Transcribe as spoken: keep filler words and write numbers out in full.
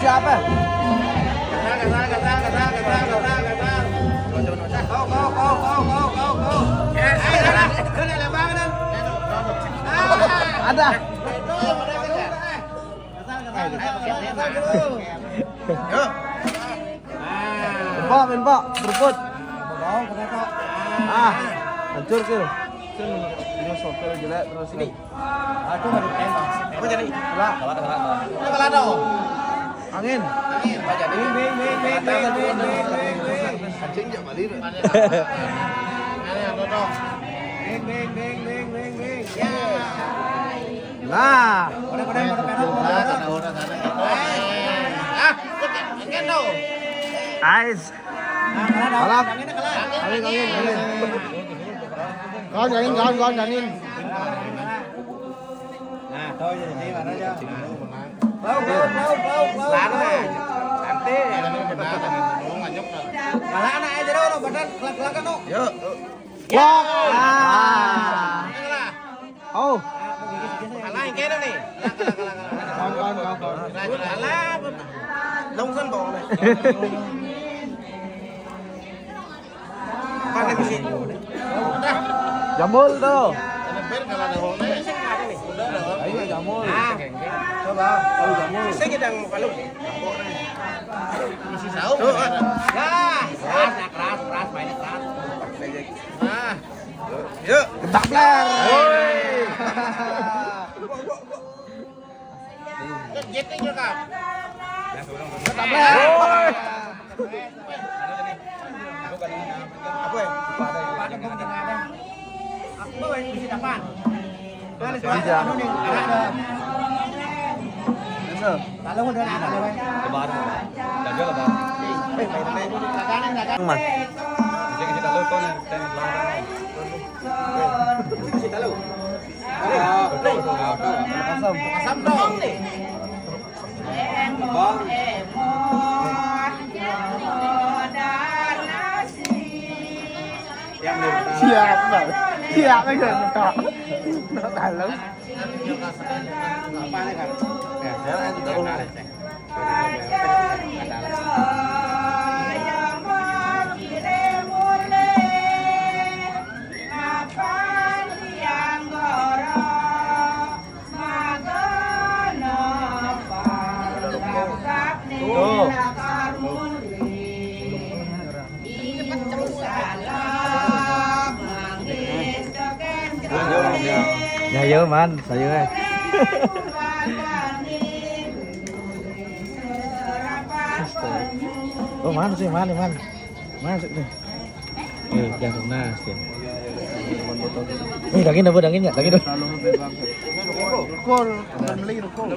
Siapa? Ada. Main, Pak, main, Pak. Berebut. Ah, hancur, Kil. Kil, ini sopir jelek terus ini. Aduh, aduh, tembak. Apa jadi? Kalah. Kalah, kalah, kalah. Ini kalah dong. Angin. Angin. Bing, bing, bing, bing, bing, bing, bing, bing. Anjing, jangan balik. Bing, bing, bing, bing, bing, bing. Ya. Nah. Udah, udah, udah, udah, udah. Ah, udah, udah, udah. Ais. Kalah. Angin, angin, angin. Kawan, angin, kawan, kawan, angin. Nah, tahu ya, jadi mana aja. Bau, bau, bau, bau, bau. Sana. Nanti. Malah anak aja dong, badan kelak-kelakan, no. Yuk. Wah. Ah. Oh. Kalah yang kena nih. Kalah, kalah, kalah, kalah. Kalah. Langsung dong. Jambul tuh. Ayo, Jambul. Ah, coba. Oh, Jambul. Saya kita mau kalau. Masih tahu. Tuh, ah. Ya, keras, keras, keras, mainnya keras. Ah. Yuk. Getak, Bler. Woi. Lebaran. Dah dia lebaran. Mas. Asam. Asam dong. Bang. Siap, Bang. Siap aja, Bang. Dalam. Apa nih, Kak? Ya, ya, ya. Tuh. Ya, yo, man, saya. Oh, mana sih, mana, mana? Masuk nih. Eh, jangan nas, ya. Eh, daging apa, daging nggak? Daging dong. Rukun, rukun, beli rukun.